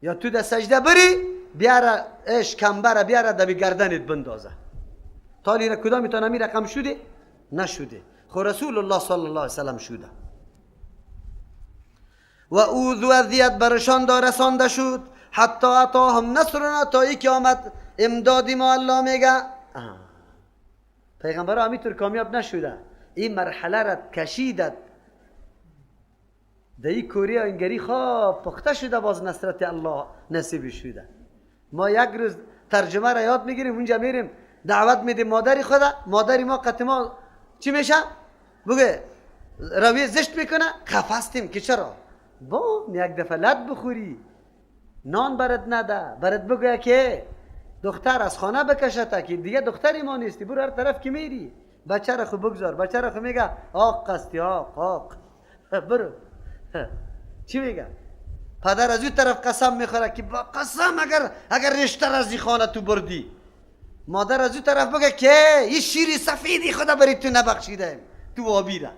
یا تو در سجده بری بیاره اش کمبره بیاره در گردنت بندازه. تالی را کدام میتونه می رقم شده؟ نشده. خو رسول الله صلی الله علیه وسلم شده. و اوذ و اذیت برشان دا رسانده شد حتی اتاهم نصرنا، تا ای که آمد امدادی ما. الله میگه پیغمبر همینطور کامیاب نشده، این مرحله را کشیدد در این کوری اینگری خواب پخته شده، باز نصرت الله نصیب شده. ما یک روز ترجمه را یاد میگیریم، اونجا میریم دعوت میدیم مادری خدا، مادری ما قطع ما چی میشه؟ بگه رویه زشت میکنه، خفستیم که چرا؟ با یک دفعه لد بخوری، نان برات نده، برات بگویا که دختر از خانه بکشته که دیگه دختری ما نیستی، برو هر طرف که میری، بچه را خو بگذار، بچه را خو میگه آق قستی آق آق برو. چی میگه؟ پدر از اون طرف قسم میخوره که با قسم اگر رشته را از خانه تو بردی. مادر از اون طرف بگه که این شیری سفیدی خدا بری تو نبخشیده تو آبی را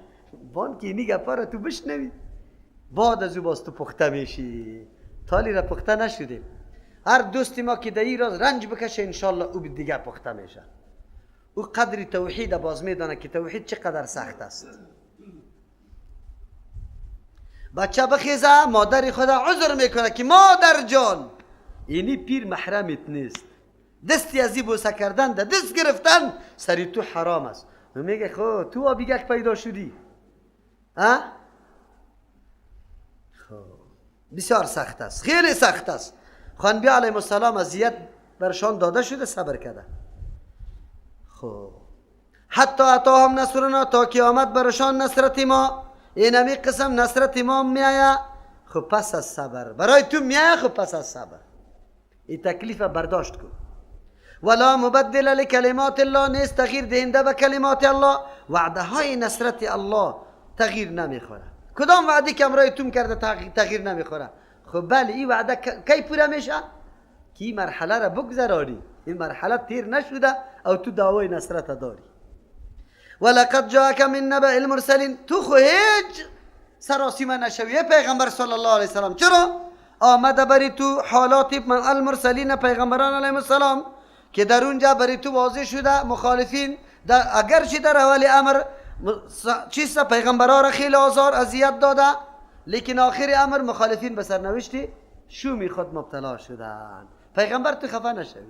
بان که اینی گپا را تو بشنوی، بعد از او باز تو پخته میشی. تالی را پخته نشدیم. هر دوستی ما که در این راز رنج بکشه انشالله او دیگه پخته میشه. او قدر توحید باز میدانه که توحید چقدر سخت است. بچه بخیزه مادر خدا عذر میکنه که مادر جان اینی پیر محرمت نیست، دستی از این بوسه کردن ده دست گرفتن سری تو حرام است. میگه خب تو آبیگک پیدا شدی ها؟ خب بسیار سخت است، خیلی سخت است. انبیا علیهم السلام اذیت برشان داده شده، صبر کرده. خب حتی اتاهم نصرنا، تا قیامت برشان نصرت ما. این همی قسم نصرت ما میآید. خب پس از صبر برای تو میآید. خب پس از صبر این تکلیف برداشت کن. ولا مبدل لکلمات الله، نیست تغییر دهنده به کلمات الله. وعده های نصرت الله تغییر نمیخوره. کدام وعده که امرای توم کرده تغییر نمیخوره؟ خب بله، این وعده کی پوره میشه؟ که این مرحله را بگذرانی، این مرحله تیر نشده او تو دعوای نصرت داری. ولقد جاءك من نبأ المرسلین، تو خو هیچ سراسیمه نشوی پیغمبر صلی الله علیه وسلم. چرا؟ آمده بری تو حالات المرسلین پیغمبران علیهم السلام که در اونجا بری تو واضح شده مخالفین در اگرچه در اول امر چیست پیغمبران را خیلی آزار اذیت داده، لیکن آخر امر مخالفین به سرنوشتی شومی خود مبتلا شدند. پیغمبر تو خفه نشوی.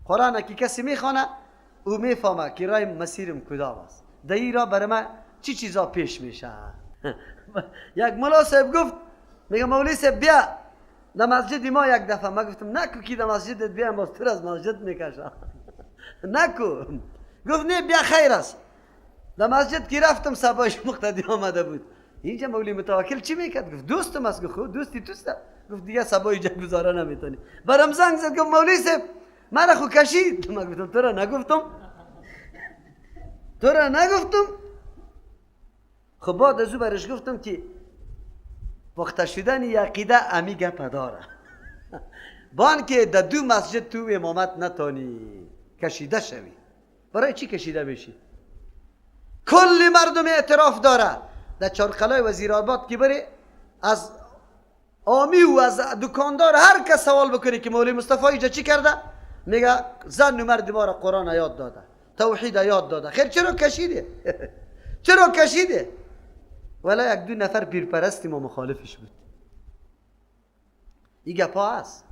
قرآن که کسی میخوانه او میفهمه که رای مسیرم کدام است، در این راه برای من چی چیزا پیش میشه. یک ملا صاحب گفت، میگه مولوی صاحب بیا در مسجد ما یک دفعه. ما گفتم نکو که در مسجدت بیام باز تو از مسجد میکشه. نکو. گفت نه بیا خیر است. در مسجد که رفتم صباش مقتدی آمده بود. اینجا مولوی متوکل چی میکرد؟ گفت دوستم است. گفت خب دوستی توست. گفت دیگه صبا اینجا گزاره نمیتونی. برام زنگ زد گفت مولوی صاحب مرا خو کشید. من گفتم تو را نگفتم، تو را نگفتم. خب بعد از او برش گفتم که پخته شدن عقیده امی گپ داره. بان که در دو مسجد تو امامت نتانی کشیده شوی. برای چی کشیده میشی؟ کل مردم اعتراف داره. در چارقلای وزیرآباد که بری از آمی و از دکاندار هر کس سوال بکنی که مولوی مصطفی اینجا چی کرده، میگه زن و مرد ما را قرآن یاد داده، توحید یاد داده. خیر چرا کشیده؟ چرا کشیده؟ ولی یک دو نفر پیرپرستی ما مخالفش بود. این گپا هست.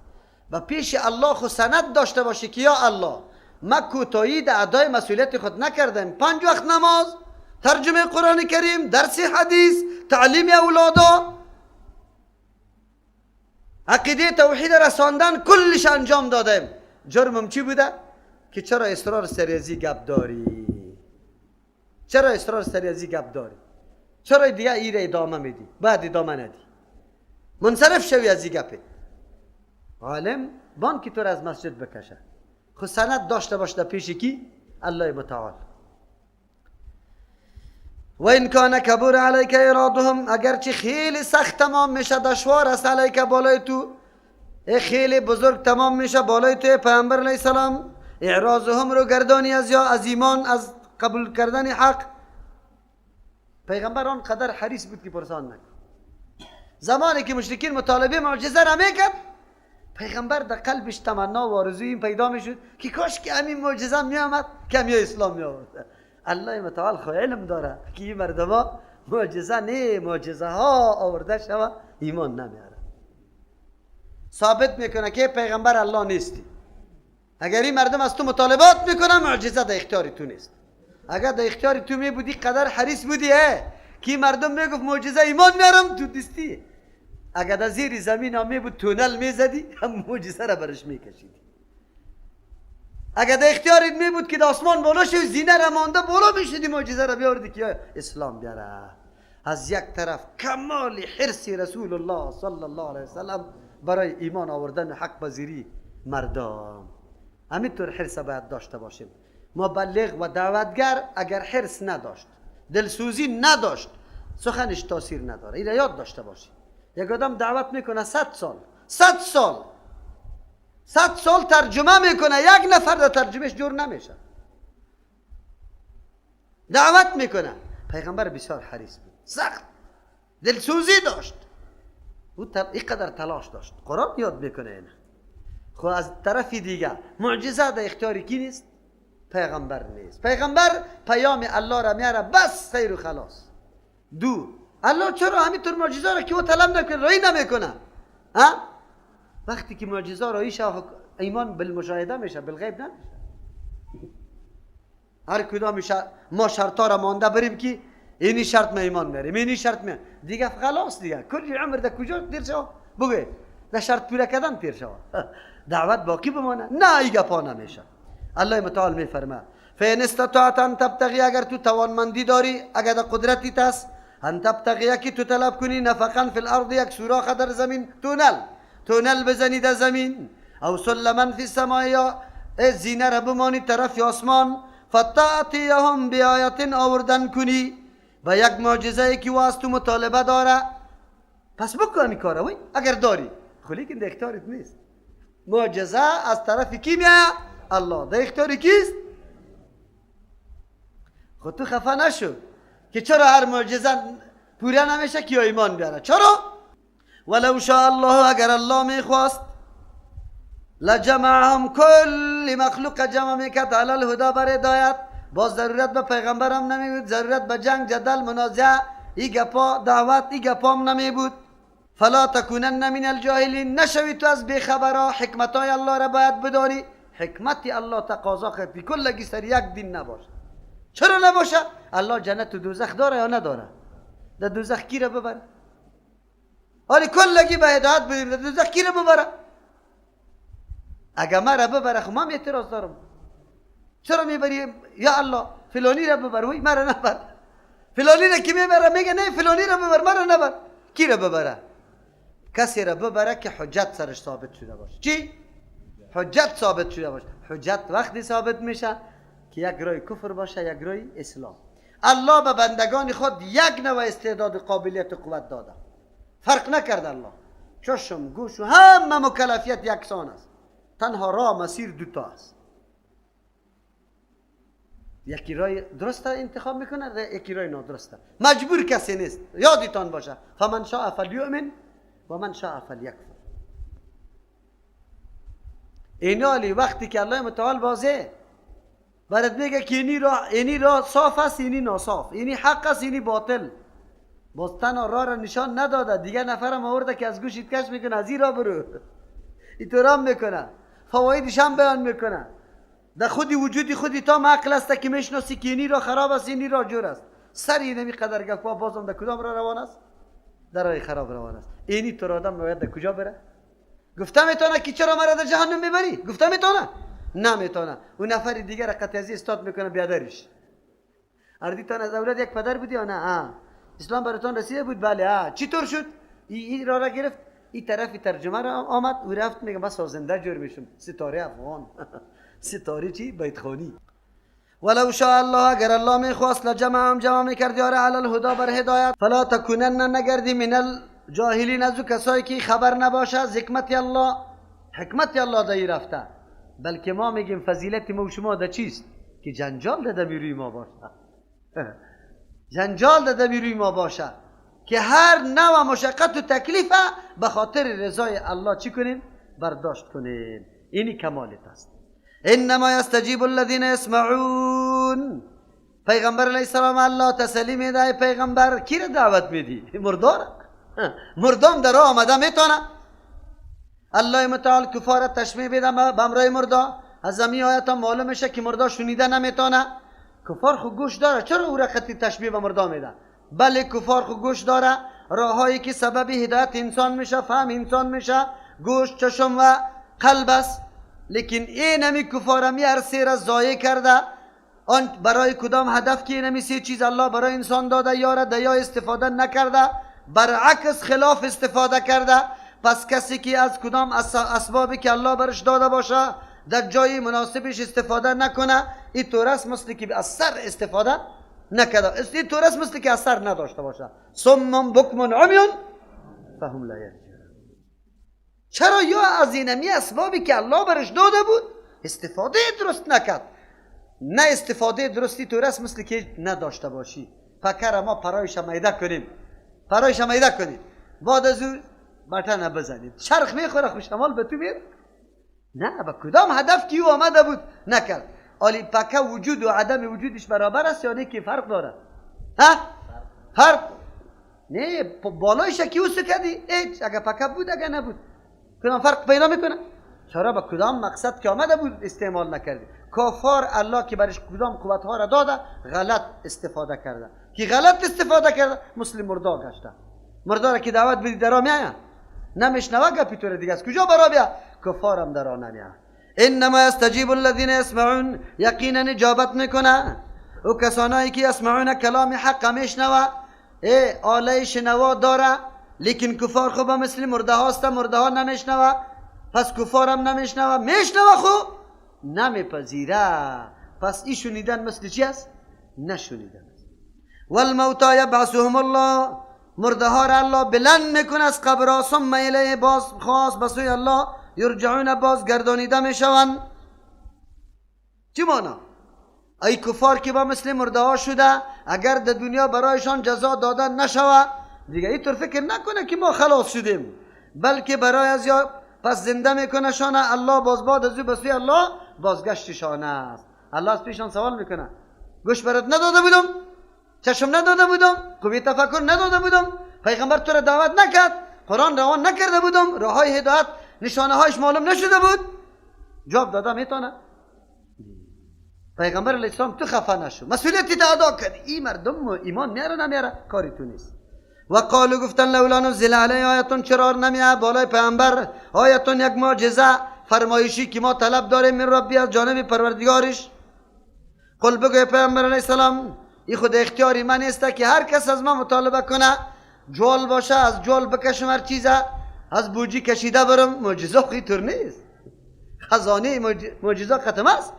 و پیش الله خو سند داشته باشه که یا الله ما کوتاهی در ادای مسئولیت خود نکردم. 5 وقت نماز، ترجمه قرآن کریم، درس حدیث، تعلیم اولادا، عقیده توحید رساندن، کلش انجام دادم. جرمم چی بوده؟ که چرا اصرار سریزی گپ داری؟ چرا اصرار سریزی گپ داری؟ چرا دیگه ایره ادامه میدی؟ بعد ادامه ندی، منصرف شوی از این گپه. عالم بان که تو را از مسجد بکشه. خو سند داشته باش در پیش کی؟ الله متعال. و این کان کبر علیک ارادهم، اگرچه خیلی سخت تمام میشه، دشوار است علیک بالای تو، خیلی بزرگ تمام میشه بالای تو پیامبر علیه السلام، اعراضهم رو گردانی از یا از ایمان، از قبول کردن حق. پیغمبر آن قدر حریص بود که پرسان نکن. زمانی که مشرکین مطالبه معجزه را میکرد، پیغمبر در قلبش تمنا و آرزوی این پیدا میشد که کاش که همین معجزه میآمد که همین اسلام میآورد. الله متعال خو علم داره که این مردما معجزه نه، معجزه ها آورده شوه ایمان نمیاره. ثابت میکنه که پیغمبر الله نیستی. اگر این مردم از تو مطالبات میکنن، معجزه در اختیار تو نیست. اگر در اختیار تو می بودی، قدر حریص بودی که مردم میگفت معجزه ایمان میارم، تو دیستی. اگر در زیر زمین هم می بود تونل میزدی، هم معجزه را برش میکشیدی. اگر در اختیارت می بود که در آسمان بالا شوی، زینه را مانده بالا میشدی، معجزه را بیاوردی که اسلام بیاره. از یک طرف کمال حرص رسول الله صلی الله علیه وسلم برای ایمان آوردن حق پذیری مردم. همینطور حرص باید داشته باشیم. مبلغ و دعوتگر اگر حرص نداشت، دلسوزی نداشت، سخنش تاثیر نداره. این یاد داشته باشیم. یک آدم دعوت میکنه 100 سال، 100 سال، 100 سال ترجمه میکنه، یک نفر در ترجمهش جور نمیشه. دعوت میکنه. پیغمبر بسیار حریص بود، سخت دلسوزی داشت، او اینقدر تلاش داشت. قرآن یاد میکنه اینه. خب از طرف دیگه معجزه در اختیار کی نیست؟ پیغمبر نیست. پیغمبر پیام الله را میاره، بس خیر و خلاص. دو، الله چرا همینطور معجزه را که او طلب نکنه رای نمیکنه؟ ها؟ وقتی که معجزه رای شه، ایمان بالمشاهده میشه، بالغیب نمیشه. هر کدام ما شرطا را مانده بریم که اینی شرط ما ایمان میاریم، اینی شرط می دیگه خلاص دیگه کلی عمر در کجا تیر شو؟ بگو در شرط پوره کردن تیر شو. دعوت باقی بمانه؟ نه، ای گپا نمیشه. الله متعال میفرما فإن استطعت ان تبتغی، اگر تو توانمندی داری، اگر در قدرتی تست، ان تبتغی که تو طلب کنی نفقا فی الارض، یک سوراخ در زمین، تونل بزنی در زمین، او سلما فی السماء، یا زینه را بمانی طرف آسمان، فتأتیهم بآیة، آوردن کنی و یک معجزه که از تو مطالبه داره. پس بکن این کاره وی اگر داری، خو لیکن در اختیارت نیست. معجزه از طرف کی میاد؟ الله. در اختیار کیست؟ خود تو خفه نشو که چرا هر معجزه پوره نمیشه که ایمان بیاره. چرا؟ ولو شاء الله، اگر الله میخواست، لجمعهم، کل مخلوق جمع میکرد علی الهدی، بر هدایت. باز ضرورت به پیغمبرم نمی بود، ضرورت به جنگ، جدل، منازعه، ای گپا، دعوت، ای گپام نمی بود. فلا تکونن من الجاهلین، نشوی تو از بیخبرا. حکمتای الله را باید بدانی. حکمت الله تقاضا کرد که کلگی سر یک دین نباشه. چرا نباشه؟ الله جنت و دوزخ داره یا نداره؟ در دوزخ کی را ببره؟ آره کلگی به هدایت بودیم، در دوزخ کی را ببره؟ اگر ما را ببره خب من اعتراض دارم. چرا میبری یا الله فلانی را ببر، وی مرا نبر. فلانی را کی میبره؟ میگه نه فلانی را ببر، مرا نبر. کی را ببره؟ کسی را ببره که حجت سرش ثابت شده باشه. چی؟ حجت ثابت شده باشه. حجت وقتی ثابت میشه که یک رای کفر باشه، یک رای اسلام. الله به بندگان خود یک نوع استعداد و قابلیت و قوت داده، فرق نکرد. الله چشم، گوش و همه مکلفیت یکسان است. تنها راه مسیر دوتا است. یکی رای درسته انتخاب میکنه، یکی رای نادرسته. مجبور کسی نیست. یادتان باشه فمن شاء فلیؤمن و من شاء فلیکفر. اینالی وقتی که الله متعال واضح برات میگه که اینی راه صاف است، اینی ناصاف، اینی حق است، اینی باطل. باز تنها راه را نشان نداده، دیگه نفرم آورده که از گوشت کش میکنه، از این راه برو، اینطور میکنه، فوایدش هم بیان میکنه. در خودی وجودی خودی تا عقل است که میشناسی که اینی راه خراب است، اینی راه جور است. سر اینمی قدر گپا بازم در کدام راه روان است؟ در راه خراب روان است. اینی تو آدم باید در کجا بره؟ گفته میتونه که چرا مرا در جهنم میبری؟ گفته میتونه؟ نمیتونه. اون نفر دیگر قطعی استاد میکنه بیادرش. اردیتان از اولاد یک پدر بودی یا نه؟ اسلام براتون رسیده بود؟ بله. چطور شد؟ این را گرفت، این طرف ترجمه را آمد، او رفت میگه من سازنده جور میشم، ستاره افغان. ستاره چی؟ بیت خانی. ولو شاء الله، اگر الله میخواست، لجمعهم، جمع میکرد یاره علی الهدی، بر هدایت. فلا تکونن، نگردی، من الجاهلین، از او کسایی که خبر نباشه از حکمت الله. حکمت الله دایی رفته، بلکه ما میگیم فضیلت ما و شما ده چیست؟ که جنجال ده روی ما باشه. جنجال ده روی ما باشه. که هر نوع مشقت و تکلیف به خاطر رضای الله چی کنیم؟ برداشت کنیم. اینی کمالت است. انما یستجیب الذین یسمعون. پیغمبر علیه السلام الله تسلی میده، پیغمبر کی را دعوت میدی؟ مردار، مردم در راه آمده میتونه. الله متعال کفار تشبیه بده به امرای مردا. از همین آیت هم معلوم میشه که مردا شنیده نمیتونه. کفار خو گوش داره، چرا او را خطی تشبیه به مردا میده؟ بله کفار خو گوش داره، راههایی که سبب هدایت انسان میشه، فهم انسان میشه، گوش، چشم و قلب است. لیکن این همی کفار همی هر سه را ضایع کرده. آن برای کدام هدف که این همی سه چیز الله برای انسان داده یا را دیا استفاده نکرده، برعکس خلاف استفاده کرده. پس کسی که از کدام اسبابی که الله برش داده باشه در جای مناسبش استفاده نکنه، این طور است مثل که از سر استفاده نکرده، این طور است مثل که از سر نداشته باشه. صم بکم عمی فهم لا یرجعون. چرا یا از اینمی اسبابی که الله برش داده بود استفاده درست نکرد؟ نه استفاده درستی طور است مثل که نداشته باشی. پکر ما پرایش میده کنیم، پرایش میده کنیم، بعد از او بطن بزنید چرخ میخوره خوشمال به تو میره. نه، به کدام هدف که او آمده بود نکرد. آلی پکه وجود و عدم وجودش برابر است یا نه که فرق داره؟ ها؟ فرق نه، بالایش که او سکدی هیچ، اگه پکه بود اگه نبود کدام فرق پیدا میکنه؟ چرا به کدام مقصد که آمده بود استعمال نکردی؟ کافر الله که برش کدام قوت ها را داده غلط استفاده کرده، که غلط استفاده کرده مثل مردا گشته. مردا را که دعوت بدی درا میآید، نمیشنوه گپی تو دیگه از کجا برا بیا؟ کفارم درا نمیآید. انما یستجیب الذین یسمعون، یقینا اجابت میکنه او کسانایی که یسمعون کلام حق میشنوه، ای آله شنوا داره. لیکن کفار خو به مثل مرده هاست، مرده ها نمیشنوه، پس کفارم نمیشنوه، میشنوه خو نمیپذیره. پس ای شنیدن مثل چی است؟ نشنیدن است. والموتی یبعثهم الله، مرده ها را الله بلند میکنه از قبرها، ثم الیه باز خواست به سوی الله یرجعون، باز گردانیده میشوند. چی مانا؟ ای کفار که با مثل مرده ها شده، اگر در دنیا برایشان جزا دادن نشوه دیگه اینطور فکر نکنه که ما خلاص شدیم، بلکه برای از یا پس زنده میکنه شانه الله، باز بعد از او به سوی الله بازگشتشانه است. الله از پیشان سوال میکنه، گوش برات نداده بودم، چشم نداده بودم، قوی تفکر نداده بودم، پیغمبر تو را دعوت نکرد، قرآن روان نکرده بودم، راههای هدایت نشانه هایش معلوم نشده بود؟ جواب داده میتونه؟ پیغمبر علیه السلام تو خفه نشو، مسئولیت تا ادا کردی. این مردم ایمان میاره نمیاره کاری تو نیست. و قالو گفتن لولا نزل علیه آیتون، چرا نمیاد بالای پیامبر آیتون یک معجزه فرمایشی که ما طلب داریم من ربی از جانب پروردگارش. قل بگوی پیامبر علیه السلام این خود اختیاری من نیست که هر کس از ما مطالبه کنه، جوال باشه از جوال بکشم هر چیزه از بوجی کشیده برم. معجزه خو اینطور نیست، خزانه معجزه ختم است.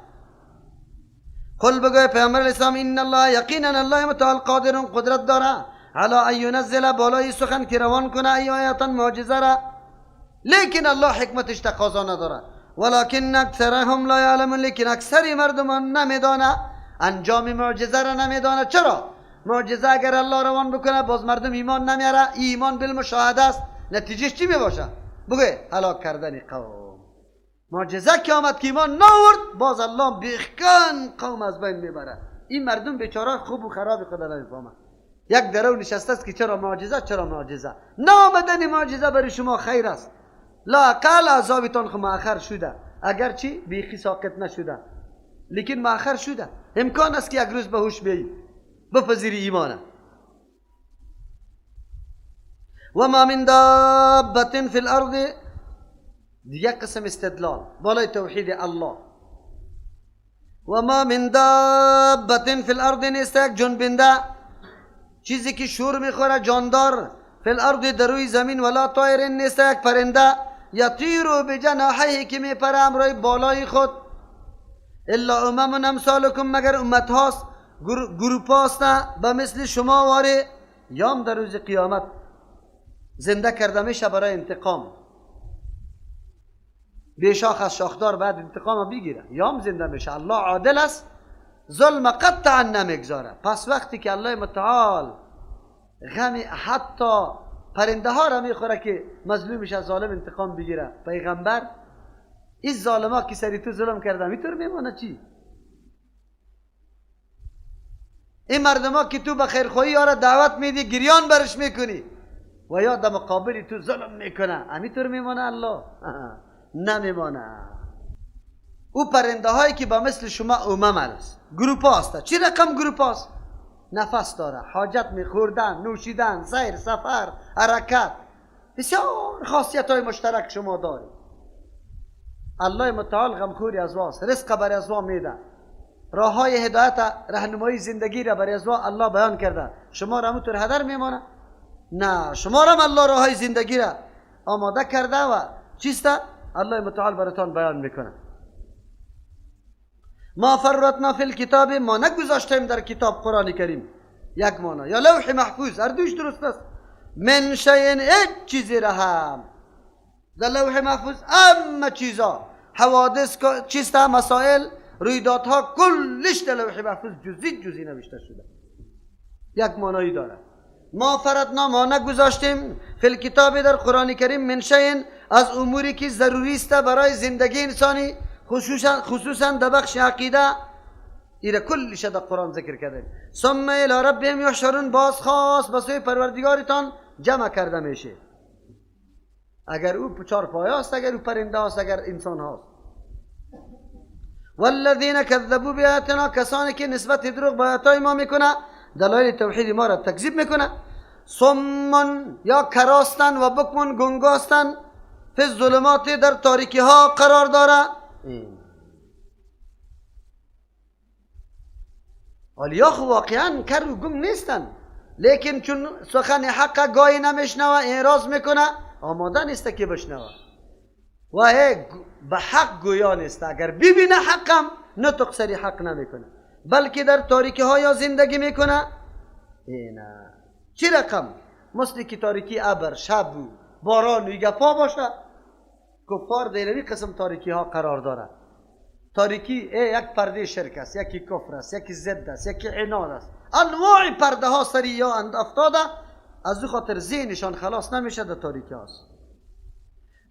قل بگوی پیامبر علیه السلام ان الله یقینا الله متعال قادر قدرت داره علی ان ینزل بالای سخن که روان کنه ای آیتا معجزه را، لیکن الله حکمتش تقاضا نداره. ولکن اکثرهم لا یعلمون، لیکن اکثری مردم نمیدانه انجام معجزه را نمیدانه. چرا؟ معجزه اگر الله روان بکنه باز مردم ایمان نمیاره، ایمان بالمشاهده است، نتیجهش چی میباشه؟ بگه هلاک کردن قوم. معجزه که آمد که ایمان ناورد، باز الله بیخکن قوم از بین میبره. این مردم بیچاره خوب و خراب خدا نمیفهمه. یک درو نشسته است که چرا معجزه، چرا معجزه؟ نامدن معجزه برای شما خیر است، لااقل عذابتان خو مؤخر شده، اگرچه بیخی ساقط نشده لیکن مؤخر شده. امکان است که یک روز به هوش بیایی بپذیری ایمانه. و ما من دابة فی الارض، دیگه قسم استدلال بالای توحید الله. و ما من دابة فی الارض، نیست یک جنبنده، چیزی که شور میخوره جاندار، فی الارض در روی زمین، ولا طایر نیست یک پرنده، یطیر بجناحیه که میپره امرای بالای خود، الا امم امثالکم مگر امت هاست، گروپ هاست به مثل شما واره. یام در روز قیامت زنده کرده میشه برای انتقام، بیشاخ از شاخدار بعد انتقام بگیره، یام زنده میشه. الله عادل است، ظلم قطعا نمیگذاره. پس وقتی که الله متعال غم حتی پرنده ها را میخوره که مظلومش از ظالم انتقام بگیره. پیغمبر این ظالم ها که سری تو ظلم کرده میتور میمانه چی؟ این مردم ها که تو به خیرخواهی ها را دعوت میدی گریان برش میکنی و یا در مقابل تو ظلم میکنه، همیطور میمانه الله؟ نمیمانه. او پرنده هایی که با مثل شما امم است، گروپ هاست. چی رقم گروپ هاست؟ نفس داره، حاجت میخوردن، نوشیدن، سیر، سفر، حرکت، بسیار خاصیت های مشترک شما داری. الله متعال غمخوری از واست، رزق برای از وا میده، راه های هدایت رهنمایی زندگی را برای از وا الله بیان کرده. شما را همونطور هدر میمانه؟ نه، شما را الله راه های زندگی را آماده کرده و چیست؟ الله متعال براتان بیان میکنه. ما فرطنا فی الکتاب، ما نگذاشتیم در کتاب قرآن کریم یک مانا یا لوح محفوظ، هر دوش درست است. من شیء، هیچ چیزی را هم در لوح محفوظ اما چیزا، حوادث چیست، مسائل، رویدادها، کلش در لوح محفوظ جزئی جزئی نوشته شده، یک معنایی داره. ما فرطنا، ما نگذاشتیم فی الکتاب در قرآن کریم من شیء، از اموری که ضروری است برای زندگی انسانی، خصوصا در بخش عقیده، ایره کلش در قرآن ذکر کرده. ثم الی ربهم یحشرون، باز خاص به سوی پروردگارتان جمع کرده میشه. اگر او چهار پایه است، اگر او پرنده است، اگر انسان هاست. والذین کذبوا بآیاتنا، کسانی که نسبت دروغ به آیاتهای ما میکنه، دلایل توحید ما را تکذیب میکنه. صم یا کراستن و بکمن گنگاستن، فی الظلمات در تاریکی ها قرار داره. حالا خو واقعا کر و گم نیستن، لیکن چون سخن حق گاهی نمیشنوه، اعراض میکنه، آماده نیست که بشنوه و به حق گویا نیست. اگر ببینه حقم نطق سری حق نمیکنه، بلکه در تاریکی ها یا زندگی میکنه. اینا چی رقم؟ مثل که تاریکی ابر، شب و باران و گپا باشه، کفار در این قسم تاریکی ها قرار داره. تاریکی یک پرده شرک است، یکی کفر است، یکی ضد است، یکی عناد است، انواع پرده ها سری یا افتاده، از او خاطر ذهنشان خلاص نمیشه، در تاریکی هاست.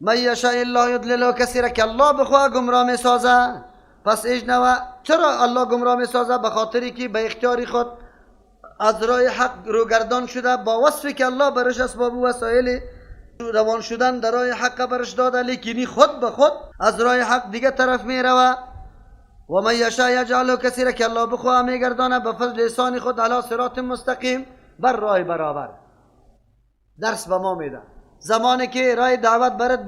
من یشاء الله یضلل، کسی را که الله بخواه گمراه میسازه. پس اجنوه چرا الله گمراه میسازه؟ به خاطری که به اختیار خود از راه حق روگردان شده، با وصفی که الله برش اسباب و وسایل روان شدن در راه حق برش داده، لیکنی خود به خود از راه حق دیگه طرف میروه. و من یشاء یجعله، کسی را که الله بخواه میگردانه به فضل احسان خود علی صراط مستقیم، بر راه برابر. درس به ما میده. زمانی که راه دعوت برات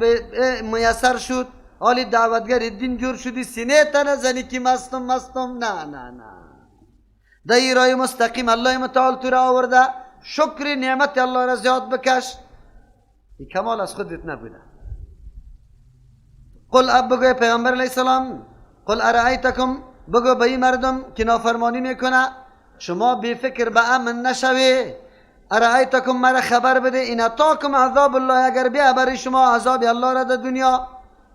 میسر شد، حالی دعوتگر دین جور شدی، سینه تنه زنی که مستم مستم، نه نه نه، در این راه مستقیم الله متعال تو را آورده، شکر نعمت الله را زیاد بکش، این کمال از خودت نبوده. قل اب، بگو پیغمبر علیه السلام، قل ارأیتکم، بگو به این مردم که نافرمانی میکنه، شما بی فکر به امن نشوی. ارأیتکم، مرا خبر بده، این اتاکم عذاب الله، اگر بیا برای شما عذاب الله را در دنیا،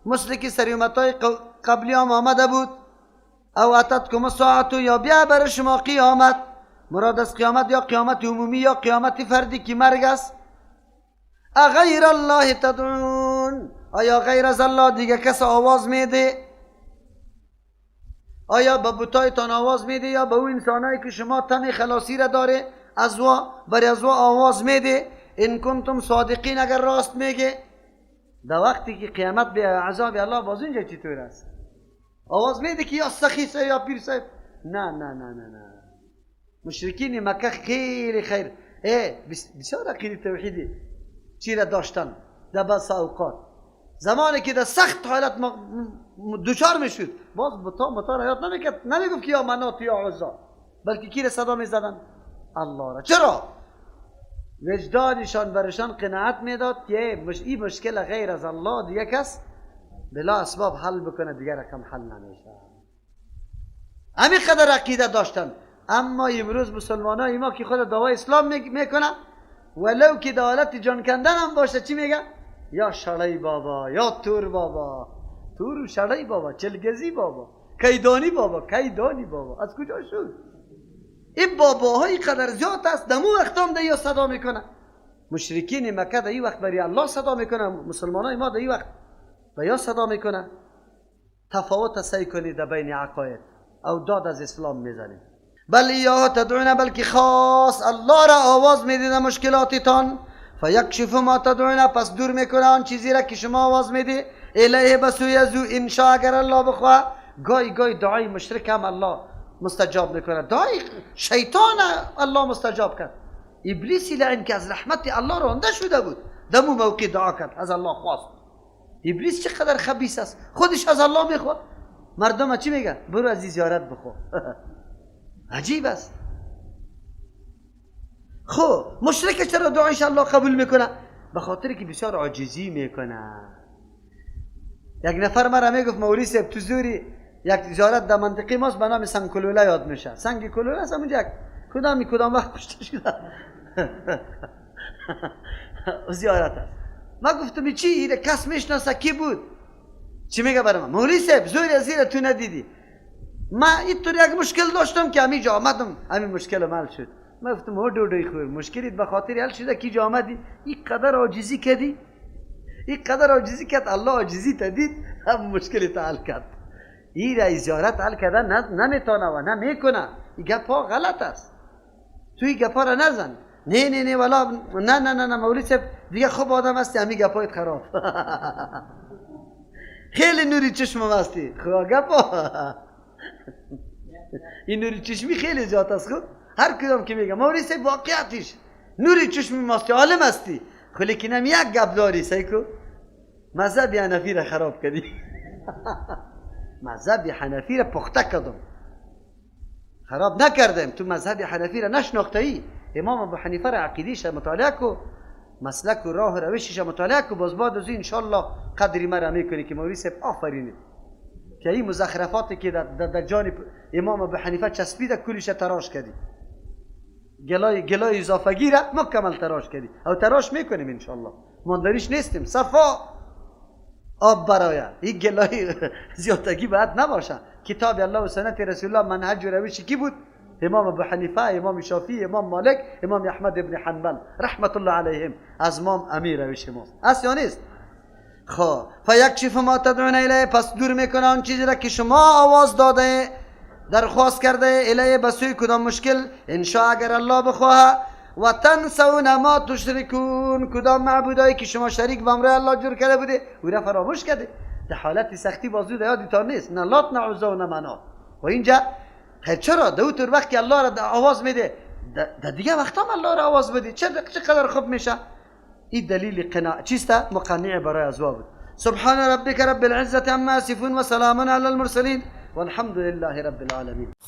مثل که سری امتهای قبلی هم آمده بود، او اتتکم الساعة، یا بیا برای شما قیامت. مراد از قیامت یا قیامت عمومی یا قیامت فردی که مرگ است. اغیر الله تدعون، آیا غیر از الله دیگه کس آواز میده؟ آیا به بتایتان آواز میده یا به او انسانایی که شما تم خلاصی را داره از وا برای از وا آواز میده؟ ان کنتم صادقین، اگر راست میگه. در وقتی که قیامت به عذاب الله باز اینجا چطور است؟ آواز میده که یا سخی صاحب یا پیر صاحب؟ نه نه نه نه نه. مشرکین مکه خیلی خیر بسیار عقیده توحیدی چی را داشتن در بس اوقات، زمانی که در سخت حالت دچار میشد، باز بتا متا را یاد نمیکرد، نمیگفت که یا منات یا عزا، بلکه کی را صدا میزدن؟ الله را. چرا؟ وجدانشان برشان قناعت میداد که این مشکل غیر از الله دیگه کس بلا اسباب حل بکنه، دیگه رقم حل نمیشه. همین قدر عقیده داشتن. اما امروز مسلمان های ما که خود دعوای اسلام میکنه، ولو که در حالت جان کندن هم باشه، چی میگه؟ یا شړی بابا، یا تور بابا، تور و شړی بابا، چلگزی بابا، کیدانی بابا، کیدانی بابا. از کجا شد؟ این باباهای قدر زیاد است، دمو وقت هم در یا صدا میکنه. مشرکین مکه در این وقت برای الله صدا میکنه، مسلمان های ما در این وقت به یا صدا میکنه. تفاوت سعی کنید در بین عقاید او داد از اسلام میزنید. بل ایاه تدعون، بلکه خاص الله را آواز میدید مشکلاتتان. فیکشف ما تدعون، پس دور میکنه آن چیزی را که شما آواز میدی. الیه، بسوی از او، ان شاء، اگر الله بخواه. گاهی گاهی دعای مشرک هم الله مستجاب میکنه، دعای شیطان الله مستجاب کرد. ابلیس لعن که از رحمت الله رانده شده بود، دمو موقع دعا کرد، از الله خواست. ابلیس چقدر خبیث است، خودش از الله میخواد، مردم چی میگن؟ برو از زیارت بخو. عجیب است. خب مشرک چرا دعایش الله قبول میکنه؟ به خاطر که بسیار عاجزی میکنه. یک نفر مرا میگفت مولوی صاحب تو زوری یک زیارت در منطقه ماست به نام سنگ کلوله یاد میشه. سنگ کلوله است اونجا، کدام وقت کشته شده زیارت است. ما گفتم چی ایره کس میشناسه کی بود؟ چی میگه برای من؟ مولوی صاحب زوری از ایره تو ندیدی. ما اینطور یک مشکل داشتم که همینجا آمدم همین مشکل حل شد. ما گفتم او دوی خور مشکلیت به خاطر حل شده کی جا آمدی؟ این قدر عاجزی کردی، این قدر عاجزی کرد، الله عاجزی تا دید هم مشکل تا حل کرد. این را زیارت حل کردن نمیتونه و نمیکنه. این گپا غلط است، تو این گپا را نزن. نه نه نه والا نه نه نه نه مولوی صاحب دیگه خوب آدم هستی، همین گپایت خراب. خیلی نوری چشمم هستی خب گپا این نوری چشمی خیلی زیاد است. خب هر کدام که میگه مولوی صاحب واقعیتش نوری چشمی ماستی، عالم هستی، خب لیکن هم یک گپ داری سیکو مذهب حنفی را خراب کردی. مذهب حنفی را پخته کردم، خراب نکردم. تو مذهب حنفی را نشناخته ای. امام ابو حنیفه را عقیدیش مطالعه کو، مسلک و راه و روشش مطالعه کو، باز بعد از این انشالله قدری مرا میکنی که مولوی صاحب آفرینه که این مزخرفاتی که در جان امام ابو حنیفه چسبیده کلش تراش کردی، گلای اضافگی را مکمل تراش کردی. او تراش میکنیم انشالله، مانداریش نیستیم، صفا آب برای این گلای زیادگی باید نباشه. کتاب الله و سنت رسول الله منهج و روش کی بود؟ امام ابو حنیفه، امام شافعی، امام مالک، امام احمد ابن حنبل رحمت الله علیهم. از مام امیر روش ماست است یا نیست؟ خب فیکشف ما تدعون الیه، پس دور میکنه آن چیزی را که شما آواز داده درخواست کرده، الیه به سوی کدام مشکل، ان شاء اگر الله بخواه. و تنسون ما تشرکون، کدام معبودایی که شما شریک به امر الله جور کرده بوده او را فراموش کرده. در حالت سختی بازو در یادتان نیست، نه لات نه عزا و نه منات. و اینجا خیر چرا دو طور وقتی الله را آواز میده در دیگه وقت هم الله را آواز بده چقدر خوب میشه. این دلیل قناع چیست؟ مقنع برای ازوا بود. سبحان ربک رب العزة عما یصفون و سلام علی المرسلین والحمد لله رب العالمین.